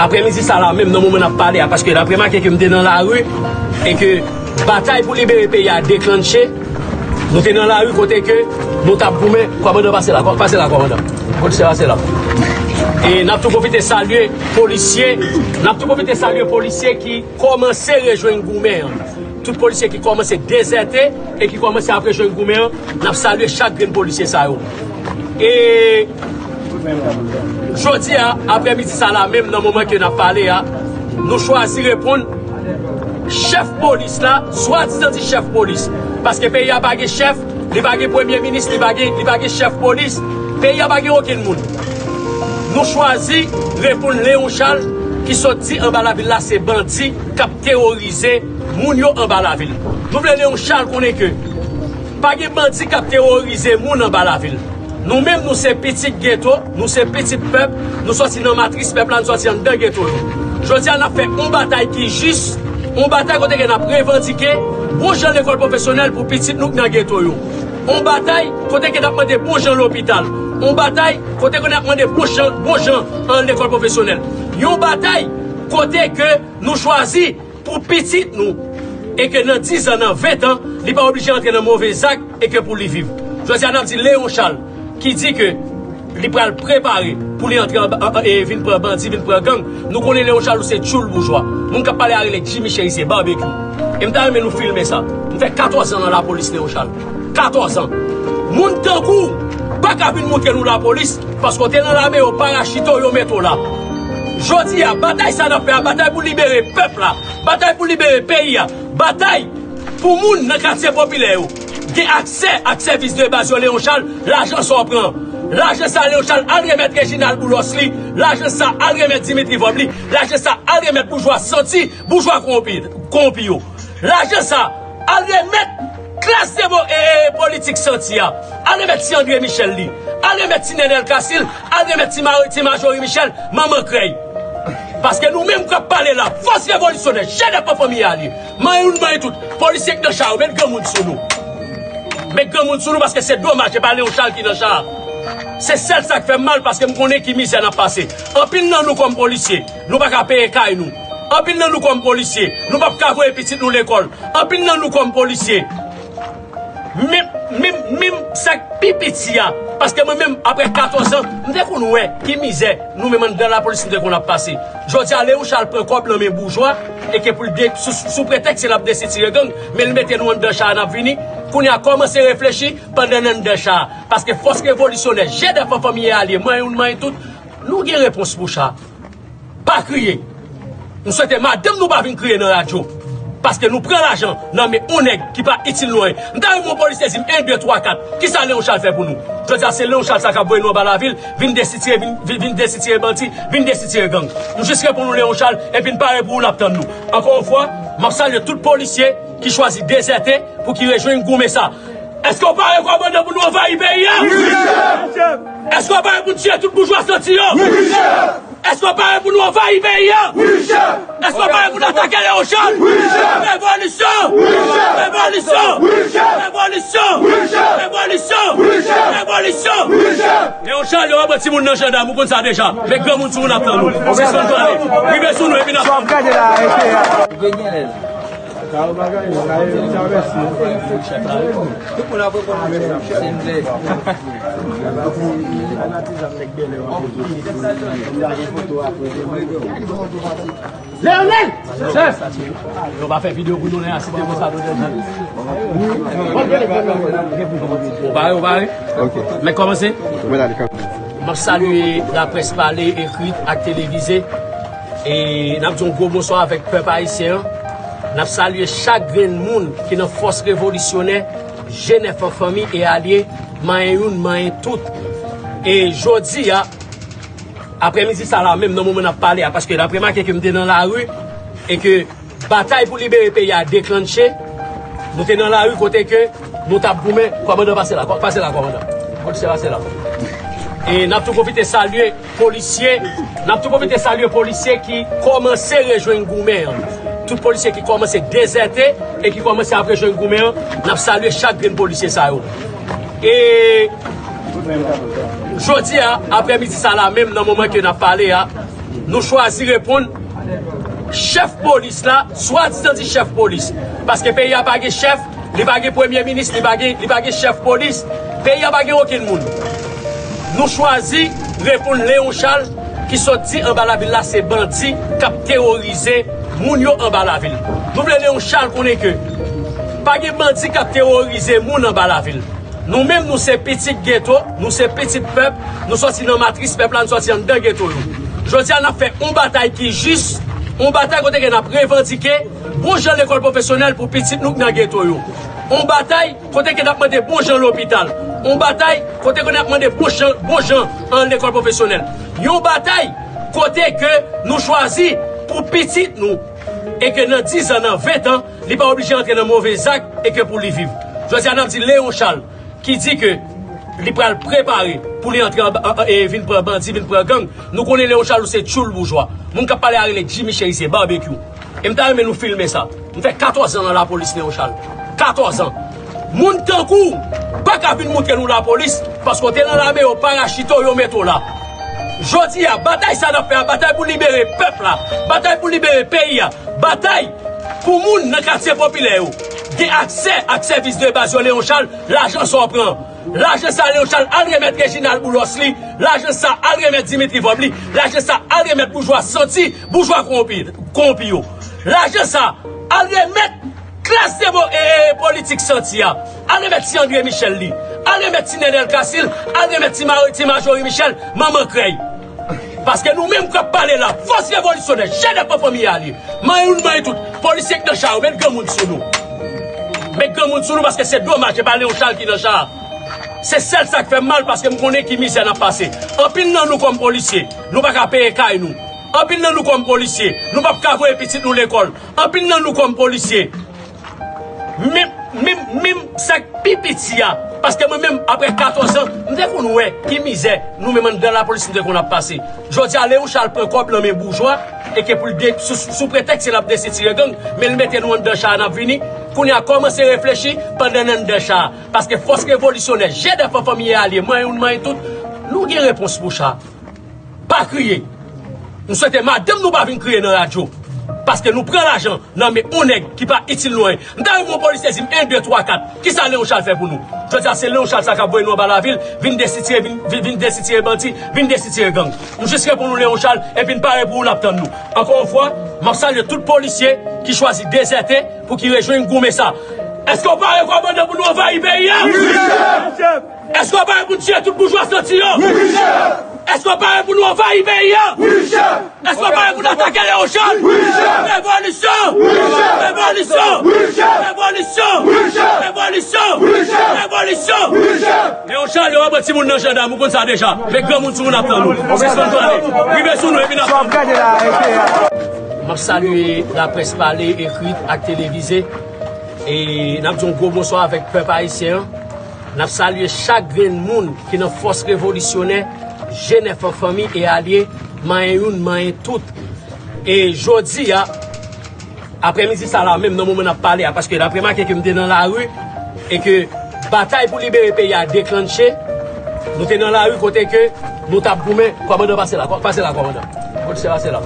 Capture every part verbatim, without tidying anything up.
Aprèmidi sa la menm, nan moman n ap pale a, paske n ap remake ke m te nan lari e ke batay pou libere peyi a deklanche, nou te nan lari kote ke nou t ap goumen. Kòmandan, pase la, pase la, kòmandan. Polisye, pase la. E n ap tou pwofite salye polisye, n ap tou pwofite salye polisye ki kòmanse rejwenn goumen an. Tout polisye ki kòmanse dezète e ki kòmanse ap rejwenn goumen an, n ap salye chak grenn polisye sa yo. E jodi a, aprèmidi sa la menm, nan moman ke n ap pale a, nou chwazi reponn chèf polis la, swadizan di chèf polis. Paske peyi a pa gen chèf, li pa gen premye minis, li pa gen, li pa gen chèf polis. Peyi a pa gen okenn moun. Nou chwazi reponn Léon Charles ki sot di anba lavil la se bandi k ap teworize moun yo anba lavil. Nou vle Léon Charles konnen ke pa gen bandi k ap teworize moun anba lavil. Nou menm, nou se pitit geto, nou se pitit pèp, nou sòti nan matris pèp la, nou sòti anndan geto yo. Jodi a, n ap fè yon batay ki jis, yon batay kote ke n ap revandike bon jan lekòl pwofesyonèl pou pitit nou k nan geto yo. Yon batay kote ke n ap mande bon jan lopital. Yon batay kote ke n ap mande bon jan, bon jan, an, lekòl pwofesyonèl. Yon batay kote ke nou chwazi pou pitit nou, e ke nan diz an, nan ven an, li pa oblije antre nan move zak e ke pou li viv. Jodi a, n ap di Léon Charles, ki di ke li pral prepare pou li antre anba, an, an, e vin pran bandi, vin pran gang. Nou konnen Léon Charles, ou se tchoul boujwa. Moun k ap pale a rele Jimmy Chérizier, Barbecue. E m ta renmen nou filme sa. M fè katòz an nan lapolis, Léon Charles. Katòz an. Moun tankou w pa ka vin moutre nou lapolis, paske w te nan lame, yo parachite w, yo mete w la. Jodi a, batay sa n ap fè a, batay pou libere pèp la, batay pou libere peyi a, batay pou moun nan katye popilè yo gen aksè ak sèvis de baz yo, Léon Charles, lajan sa w pran. Lajan sa, Léon Charles, al remèt Reginald Boulos li, lajan sa, al remèt Dimitri Vorbe li, lajan sa, al remèt boujwa santi, boujwa kowonpi, kowonpi yo. Lajan sa, al remèt klas demo, e, e, politik santi a. Al remèt ti André Michel li. Al remèt ti Nenel Casil. Al remèt ti Mari, ti Majorie Michel, manman krèy. Paske nou menm k ap pale la, fòs revolisyonè, jenès an fanmi alye, manyen youn, manyen tout, polisye k nan cha yo, met granmoun sou nou. Met granmoun sou nou, paske se domaj, se pa Léon Charles ki nan cha a. Se sèl sa k fè m mal, paske m konnen ki mizè n ap pase. Anpil nan nou kòm polisye, nou pa ka peye kay nou. Anpil nan nou kòm polisye, nou p ap ka voye pitit nou lekòl. Anpil nan nou kòm polisye, menm, menm, menm sa k pi piti a, paske mwen menm, apre katòz an, m te konn wè ki mizè nou menm anndan lapolis nou te konn ap pase. Jodi a, Léon Charles pran kòb nan men boujwa, e ke pou l de-, sou, sou pretèks ke l ap desitire gang, men l mete nou anndan cha a, n ap vini. Kounye a, kòmanse reflechi pandan n anndan cha a. Paske fòs revolisyonè, jenès an fanmi alye, manyen youn, manyen tout, nou gen repons pou cha. Pa kriye. M swete madanm nou pa vin kriye nan radyo. Paske nou pran lajan nan men yon nèg ki pa itil nou anyen. M ta renmen yon polisye di m en, de, twa, kat. Kisa Léon Charles fè pou nou? Jodi a, se Léon Charles sa k ap voye nou anba lavil, vin desitire, vin, vin, vin desitire bandi, vin desitire gang. M jis reponn nou Léon Charles, epi n pare pou ou, n ap tann nou. Ankò yon fwa, m ap salye tout polisye ki chwazi dezète pou ki rejwenn goumen sa. Èske w pare, kòmandan, pou nou anvayi peyi a? Wi, chèf! Èske w pare pou n tiye tout boujwa santi yo? Wi, chèf! Èske w pare pou nou anvayi peyi a? Wi, chèf! Èske w pare pou n atake Léon Charles? Wi, chèf! Revolisyon! Wi, chèf! Revolisyon! Wi, chèf! Revolisyon! Wi, chèf! Revolisyon! Wi, chèf! Revolisyon! Wi, chèf! Léon Charles, yo anba timoun nan jandam, ou konn sa deja. Men granmoun sou moun ap tann ou. Sispann pale. Rive sou nou epi n ap tann ou. Sa w ap gade la, rete la. Leonel! Chèf! Yo pa fè videyo pou nou lè a, si te konsa nou te di. Ou pare, ou pare? Ok. Mèt kòmanse? Mwen ale kanmenm. M ap salye laprès pale, ekri ak televize. E n ap di yon gwo bonswa avèk pèp ayisyen an. N ap salye chak grenn moun ki nan fòs revolisyonè, G nèf an fanmi e alye, manyen youn, manyen tout. E jodi a, aprèmidi sa la menm, nan moman n ap pale a, paske n ap remake ke m te nan lari, e ke batay pou libere peyi a deklanche, nou te nan lari kote ke nou t ap goumen, kòmandan pase la, kò-, pase la, kòmandan. Polisye pase la. E n ap tou pwofite salye polisye, n ap tou pwofite salye polisye ki kòmanse rejwenn goumen an. Tout polisye ki kòmanse dezète e ki kòmanse ap rejwenn goumen an, n ap salye chak grenn polisye sa yo. E jodi a, aprèmidi sa la menm, nan moman ke n ap pale a, Nou chwazi reponn chèf polis la, swadizan di chèf polis. Paske peyi a pa gen chèf, li pa gen premye minis, li pa gen, li pa gen chèf polis. Peyi a pa gen okenn moun. Nou chwazi reponn Leon Charles ki sot di anba lavil la se bandi k ap teworize moun yo anba lavil. Nou vle Leon Charles konnen ke pa gen bandi k ap teworize moun anba lavil. Nou menm, nou se pitit geto, nou se pitit pèp, nou sòti nan matris pèp la, nou sòti anndan geto yo. Jodi a, n ap fè yon batay ki jis, yon batay kote ke n ap revandike bon jan lekòl pwofesyonèl pou pitit nou k nan geto yo. Yon batay kote ke n ap mande bon jan lopital. Yon batay kote ke n ap mande bon jan, bon jan an lekòl pwofesyonèl. Yon batay kote ke nou chwazi pou pitit nou. E ke nan diz an, nan ven an, li pa oblije antre nan move zak e ke pou li viv. Jodi a, n ap di Leon Charles ki di ke li pral prepare pou li antre anba, an, an, e vin pran bandi, vin pran gang. Nou konnen Leon Charles se tchoul boujwa. Moun k ap pale a rele Jimmy Chérizier, Barbecue. E m ta renmen nou filme sa. M fè katòz an nan lapolis, Leon Charles. Katòz an. Moun tankou w pa ka vin moutre nou lapolis, paske w te nan lame, yo parachite w, yo mete w la. Jodi a, batay sa n ap fè a, batay pou libere pèp la, batay pou libere peyi a, batay pou moun nan katye popilè yo gen aksè ak sèvis de baz yo, Leon Charles, lajan sa w pran. Lajan sa, Leon Charles, al remèt Reginald Boulos li, lajan sa, al remèt Dimitri Vorbe li, lajan sa, al remèt boujwa santi, boujwa kowonpi, kowonpi yo. Lajan sa, al remèt klas de bo-, e, e, politik santi a. Al remèt ti André Michel li. Al remèt ti Nenel Casil. Al remèt ti Mari-, ti Marjorie Michel, manman krèy. Paske nou menm k ap pale la, fòs revolisyonè, G N F an fanmi alye. Manyen youn, manyen tout. Polisye k nan cha yo, met granmoun sou nou. Met granmoun sou nou paske se domaj, se pa Leon Charles ki nan cha a. Se sèl sa k fè m mal paske m konnen ki mizè n ap pase. Anpil nan nou kòm polisye, nou pa ka peye kay nou. Anpil nan nou kòm polisye, nou p ap ka voye pitit nou lekòl. Anpil nan nou kòm polisye, menm, menm, menm sa k pi piti a, paske mwen menm, apre katòz an, m te konn wè ki mizè nou menm anndan lapolis nou te konn ap pase. Jodi a, Leon Charles pran kòb nan men boujwa, e ke pou l de-, sou, sou pretèks se l ap desitire gang, men l mete nou anndan cha a, n ap vini. Kounye a, kòmanse reflechi pandan n anndan cha a. Paske fòs revolisyonè, G N F an fanmi e alye, manyen youn, manyen tout, nou gen repons pou cha. Pa kriye. M swete madanm nou pa vin kriye nan radyo. Paske nou pran lajan nan men yon nèg ki pa itil nou anyen. M ta renmen yon polisye di m en, de, twa, kat. Kisa Leon Charles fè pou nou? Jodi a, se Leon Charles sa k ap voye nou anba lavil, vin desitire, vin, vin, vin desitire bandi, vin desitire gang. M jis reponn nou Leon Charles, epi n pare pou ou, n ap tann nou. Ankò yon fwa, m ap salye tout polisye ki chwazi dezète pou ki rejwenn goumen sa. Èske w pare, kòmandan, pou nou anvayi peyi a? Wi, chèf! Èske w pare pou n tiye tout boujwa santi yo? Wi, chèf! Èske w pare pou nou anvayi peyi a? Wi, chèf! Èske w pare pou n atake Leon Charles? Wi, chèf! Revolisyon! Wi, chèf! Revolisyon! Wi, chèf! Revolisyon! Wi, chèf! Revolisyon! Wi, chèf! Revolisyon! Wi, chèf! Leon Charles, yo ap pran timoun nan jandam, ou konn sa deja. Men granmoun sou nou, n ap tann nou. Sispann pale. Rive sou nou, epi n ap tann nou. M ap salye laprès pale, ekri ak televize. E n ap di yon gwo bonswa avèk pèp ayisyen an. N ap salye chak grenn moun ki nan fòs revolisyonè, G N F an fanmi e alye, manyen youn, manyen tout. E jodi a, aprèmidi sa la menm, nan moman n ap pale a, paske n ap remake ke m te nan lari, e ke batay pou libere peyi a deklanche, nou te nan lari kote ke nou t ap goumen, kòmandan pase la, kò-, pase la, kòmandan. Polisye pase la.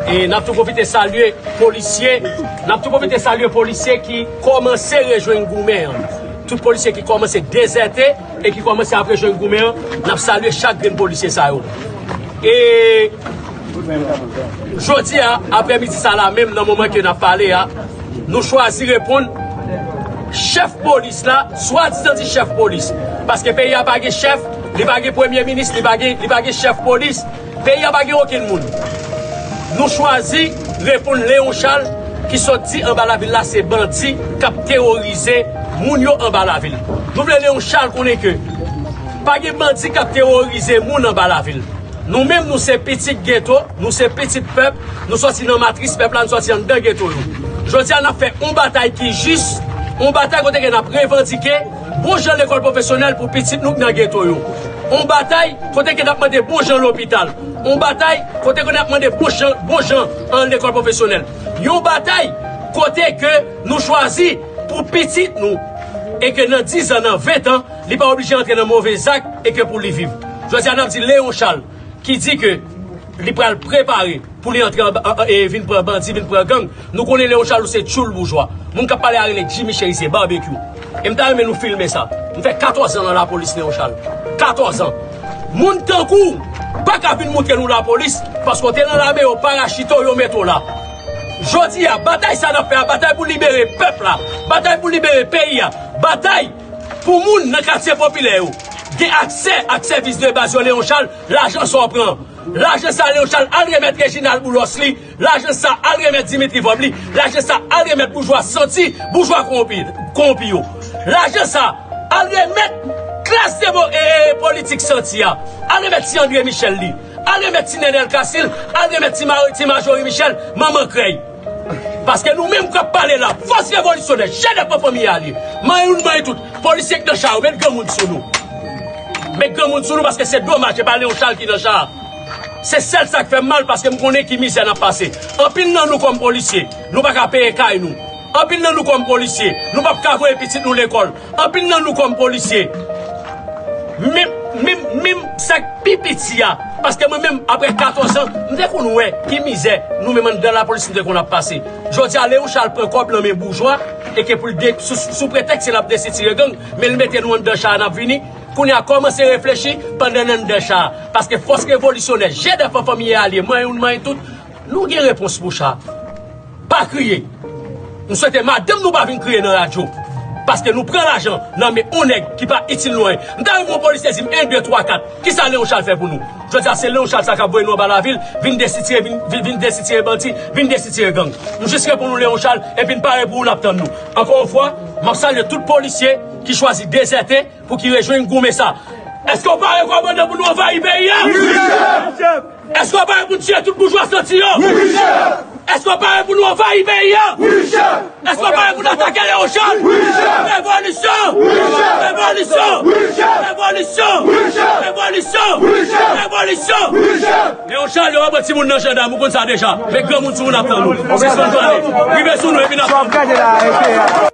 E n ap tou pwofite salye polisye, n ap tou pwofite salye polisye ki kòmanse rejwenn goumen an. Tout polisye ki kòmanse dezète e ki kòmanse ap rejwenn goumen an, n ap salye chak grenn polisye sa yo. E jodi a, aprèmidi sa la menm, nan moman ke n ap pale a, nou chwazi reponn chèf polis la, swadizan di chèf polis. Paske peyi a pa gen chèf, li pa gen premye minis, li pa gen, li pa gen chèf polis. Peyi a pa gen okenn moun. Nou chwazi reponn Leon Charles ki sot di anba lavil la se bandi k ap teworize moun yo anba lavil. Nou vle Leon Charles konnen ke pa gen bandi k ap teworize moun anba lavil. Nou menm, nou se pitit geto, nou se pitit pèp, nou sòti nan matris pèp la, nou sòti anndan geto yo. Jodi a, n ap fè yon batay ki jis, yon batay kote ke n ap revandike bon jan lekòl pwofesyonèl pou pitit nou k nan geto yo. Yon batay kote ke n ap mande bon jan lopital. Yon batay kote ke n ap mande bon jan, bon jan an lekòl pwofesyonèl. Yon batay kote ke nou chwazi pou pitit nou e ke nan diz an, nan ven an, li pa oblije antre nan move zak e ke pou li viv. Jodi a, n ap di Leon Charles ki di ke Li pral prepare pou li antre anba, an, an, e vin pran bandi, vin pran gang. Nou konnen Leon Charles se tchoul boujwa. Moun k ap pale a rele Jimmy Chérizier, Barbecue. E m ta renmen nou filme sa. M fè katòz an nan lapolis, Leon Charles. Katòz an. Moun tankou w pa ka vin moutre nou lapolis, paske w te nan lame, yo parachite w, yo mete w la. Jodi a, batay sa n ap fè a, batay pou libere pèp la, batay pou libere peyi a, batay pou moun nan katye popilè yo gen aksè ak sèvis de baz yo, Leon Charles, lajan sa w pran. Lajan sa, Leon Charles, al remèt Reginald Boulos li. Lajan sa, al remèt Dimitri Vorbe li. Lajan sa, al remèt boujwa santi, boujwa kowonpi, kowonpi yo. Lajan sa, al remèt klas de mo-, e, e, politik santi a. Al remèt ti André Michel li. Al remèt ti Nenel Casil. Al remèt ti Ma-, ti Marjorie Michel, manman krèy. Paske nou menm k ap pale la, fòs revolisyonè, jedi a fanmi a li. Manyen youn, manyen tout. Polisye k nan cha yo, met granmoun sou nou. Met granmoun sou nou paske se domaj, se pa Leon Charles ki nan cha a. Se sèl sa k fè m mal paske m konnen ki mizè n ap pase. Anpil nan nou kòm polisye, nou pa ka peye kay nou. Anpil nan nou kòm polisye, nou p ap ka voye pitit nou lekòl. Anpil nan nou kòm polisye, menm, menm, menm sa k pi piti a, paske mwen menm, apre katòz an, m te konn wè ki mizè nou menm anndan lapolis nou te konn ap pase. Jodi a, Leon Charles pran kòb nan men boujwa, e ke pou l de-, sou, sou pretèks se l ap desitire gang, men l mete nou anndan cha a, n ap vini. Kounye a, kòmanse reflechi pandan n anndan cha a. Paske fòs revolisyonè, jedi a fanmi a li, manyen youn, manyen tout, nou gen repons pou cha. Pa kriye. M swete madanm nou pa vin kriye nan radyo. Paske nou pran lajan nan men yon nèg ki pa itil nou anyen. M ta renmen yon polisye di m en, de, twa, kat. Kisa Leon Charles fè pou nou? Jodi a, se Leon Charles sa k ap voye nou anba lavil, vin desitire, vin, vin, vin desitire bandi, vin desitire gang. M jis reponn ou Leon Charles, epi n pare pou ou, n ap tann nou. Ankò yon fwa, m ap salye tout polisye ki chwazi dezète pou ki rejwenn goumen sa. Èske w pare, kòmandan, pou nou anvayi peyi a? Wi, chèf! Èske w pare pou n tiye tout boujwa santi yo? Wi, chèf! Èske w pare pou nou anvayi peyi a? Wi, chèf! Èske w pare pou n atake Leon Charles? Wi, chèf! Revolisyon! Wi, chèf! Revolisyon! Wi, chèf! Revolisyon! Wi, chèf! Revolisyon! Wi, chèf! Revolisyon! Wi, chèf! Leon Charles, yo ap pran timoun nan jandam, ou konn sa deja. Men granmoun sou nou, n ap tann nou. Sispann pale. Rive sou nou, epi n ap tann nou.